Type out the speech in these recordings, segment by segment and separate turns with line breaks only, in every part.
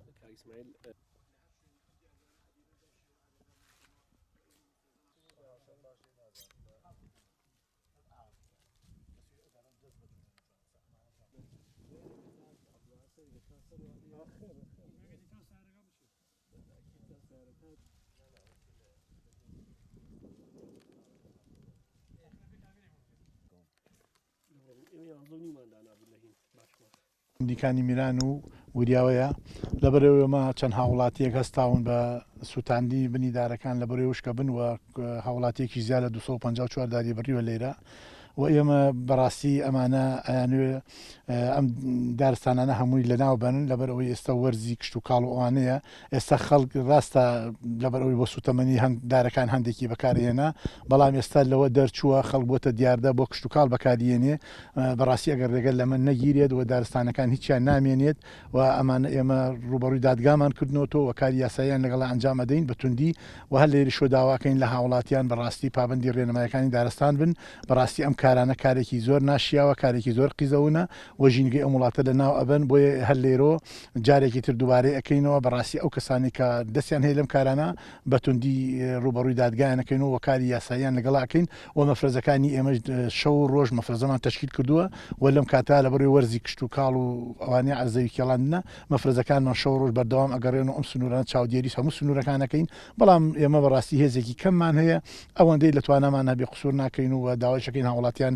کاک ئیسماعیل.
گوندیکانی میران و وریاوەیە لەبەرئەوەی ئەمە چەند هاوڵاتیەک هەستاون بە سوتاندنی بنی دارەکان لەبەرەی وشکە بن و هاوڵاتیەکی زیاد لە 254 داری بڕیوە لێرە و ئێمە بەڕاستی ئەمانە ئەیانوێ ئەم دارستانانە هەمووی لەناو بەن لەبەر ئەوەی ئێستا وەرزی کشت و کاڵ و ئەوانەیە ئێستا خەڵک ڕاستە لەبەر ئەوەی بۆ سوتەمەنی هەند دارەکان هەندێکی بەکارهێنا بەڵام ئێستا لەوە دەرچووە خەڵک بۆتە دیاردە بۆ کشتوکاڵ بەکاریێنێ بەڕاستی ئەگەر ڕێگە لەمە نەگیرێت و دارستانەکان هیچیان نامێنێت و ئەمانە ئێمە ڕووبەڕووی دادگامان کردنەوەتەوە و کاری یاساییان لەگەڵا ئەنجام ئەدەین بە توندی و هەر لێرشەوە داواکەین لە هاوڵاتیان بەڕاستی پابەندی ڕێنمایەکانی دارستان بن بەڕاستی ئەم کارانە کارێکی زۆر ناشیاوە کارێکی زۆر قیزەونە و ژینگەی ئەم وڵاتە لە ناو ئەبەن بۆیە هەر لێرۆ جارێکی تر دووبارەی ئەکەینەوە بەڕاستی ئەو کەسانەی کە دەستیان هەیە لەم کارانە بە توندی ڕووبەڕووی دادگایان ئەکەین و کاری یاساییان لەگەڵا ئەکەین و مەفرەزەکانی ئێمەش شەو و ڕۆژ مەفرەزەمان تەشکیل کردووە و لەم کاتە لەبەرەوەی وەرزی کشتوکاڵ و ئەوانەی زەوی کێڵاندنە مەفرەزەکانمان شەو و ڕۆژ بەردەوام ئەگەڕێن و ئەم سنوورانە چاودێری هەموو سنوورەکان ئەکەین بەڵام ئێمە بەڕاستی هێزێکی کەممان هەیە ئەوەندەی لە توانامان هەبێ قسوور ناکەین و داوایش ئەکەین هاوڵاتیان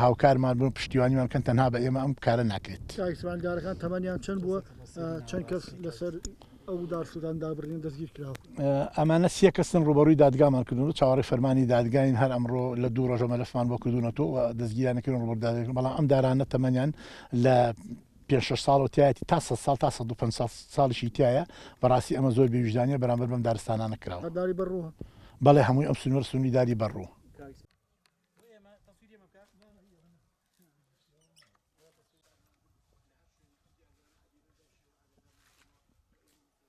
هاوکارمان بن و پشتیوانیمان بکەن تەنها بە ئێمە ئەم کارە ناکرێت.
کاک ئیسماعیل دارەکان تەمەنیان چەند بووە؟ چەند کەس لەسەر ئەو دار سووتان دابڕینە دەستگیر کراون؟
ئەمانە سێ کەسن ڕووبەڕووی دادگامان کردوون و چاوەڕێی فەرمانی دادگاین، هەر ئەمڕۆ لە دوو ڕۆژە مەلەفمان بۆ کردوونەتەوە و دەستگیریان نەکردوون ڕووبەڕووی دادگا کردوون، بەڵام ئەم دارانە تەمەنیان لە پێنج شەش ساڵەوە تیایەتی تا 100 ساڵ تا 105 ساڵ ساڵیشی تیایە، بەڕاستی ئەمە زۆر بێویژدانیە بەرامبەر بەم دارستانانە کراوە.
هەر داری بەڕووە؟
بەڵێ هەمووی ئەم سنوورە سنووری داری بەڕوو.